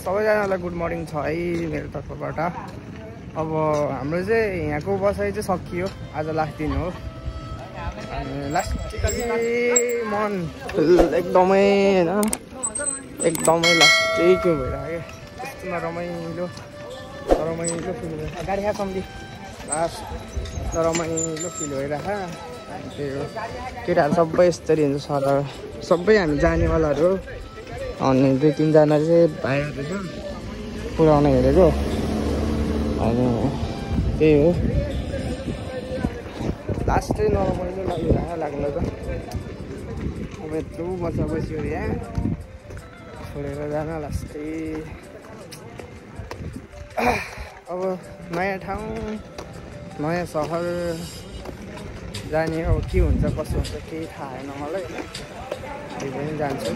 सबैजनालाई good morning छ है मेरो तर्फबाट। अब हाम्रो चाहिँ यहाँको बसाइ चाहिँ सकियो, आज लास्ट दिन हो। लास्ट मन एकदमै होइन, एकदमै लास्टै के भइरहेको त्यस्तोमा रमाइलो रमाइलो फिल भइरहेको। गाडी खा सम्झि लास्ट रमाइलो फिल भइरहेको। त्यही हो, केटाहरू सबै यस्तरी हुन्छ सर, सबै हामी जानेवालाहरू हो। अनि 2-3 जना चाहिँ भाइहरू छ पुऱ्याउन हेरेको। अनि त्यही हो, लास्टै नरमाइलो लागिरहेको लाग्ला त। अब यत्रो मजा बस्यो यहाँ छोडेर जान लास्टै। अब नयाँ ठाउँ नयाँ सहर जाने, अब के हुन्छ कसो हुन्छ केही थाहा छैन मलाई होइन। त्यही पनि जान्छु,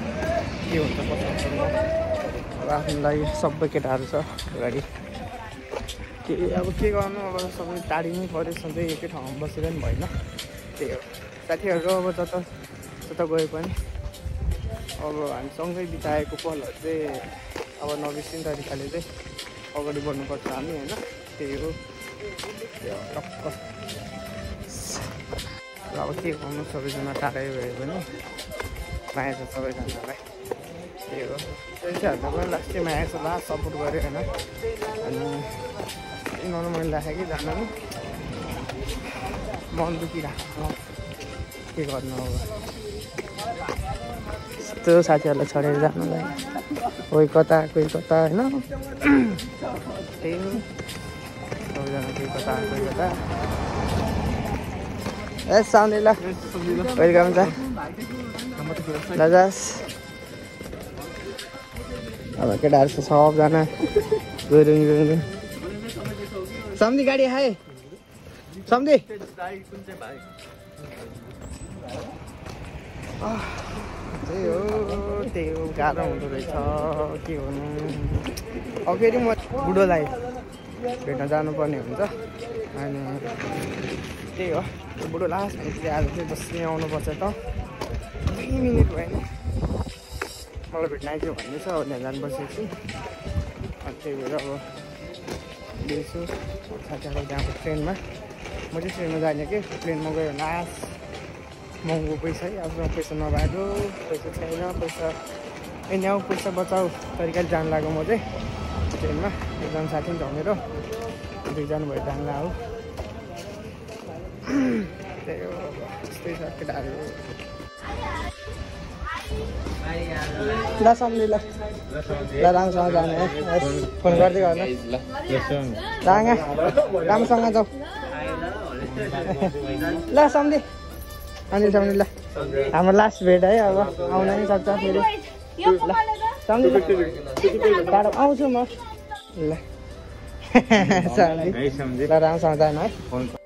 के हुन्छ कसो हुन्छ। अब आफ्नो लागि सबै केटाहरू छ अगाडि। के अब के गर्नु, अब सबै टाढिनै पऱ्यो, सधैँ एकै ठाउँमा बसेर पनि भएन। त्यही हो, साथीहरू अब जता गए पनि अब हामी सँगै बिताएको पलहरू चाहिँ अब नबिर्सिने तरिकाले चाहिँ अगाडि बढ्नुपर्छ हामी होइन। त्यही हो टक्क। अब के गर्नु, सबैजना टाढै गयो भने माया छ सबैजनालाई। त्यही हो, त्यसैहरूले पनि लास्टै माया छ, लास्ट सपोर्ट गऱ्यो होइन। अनि नर्मल राखेँ कि जान पनि मन दुखिरहेको, के गर्नु अब। यस्तो साथीहरूलाई छोडेर जानुलाई कोही कता होइन। त्यही हो, सबैजना कोही कता कोही कता। ए साउने ल, वेलकम छ दादास। अब केटाहरू छ सबजना गइरहनु गइरहनु। सम्झी गाडी खाए सम्झी। त्यही हो गाह्रो हुँदो रहेछ, के गर्नु। अब फेरि म बुढोलाई भेट्न जानुपर्ने हुन्छ। अनि त्यही हो, बुढो लास्ट भनेपछि आज चाहिँ बस्ने आउनुपर्छ त। 3 मिनट भएन मलाई भेट्न आइदियो भन्ने छ, अब त्यहाँ जानुपर्छ एकछिन। अनि त्यही भएर अब दिन्छु साथीहरू त्यहाँको ट्रेनमा। म चाहिँ ट्रेनमा जाने कि प्लेनमा गयो भने लास्ट महँगो पैसा है। आफ्नो पैसा नभएको, पैसा छैन, पैसा एन्याउ पैसा बचाउ तरिकाले जानु लाग्यो म चाहिँ ट्रेनमा। एकजना साथी पनि झमेर 2जना भएर जान्ला हो। त्यही हो, त्यस्तै छ केटाहरू। ल सम्झि ल, राम्रोसँग जाने है, फोन गर्दै गर्नु राङ्गा, राम्रोसँग जाऊ ल सम्झि। अनि सम्झि ल, हाम्रो लास्ट भेट है, अब आउन नै सक्छ फेरि। ल सम्झि टाढो आउँछु म ल। ल राम्रोसँग जानु है।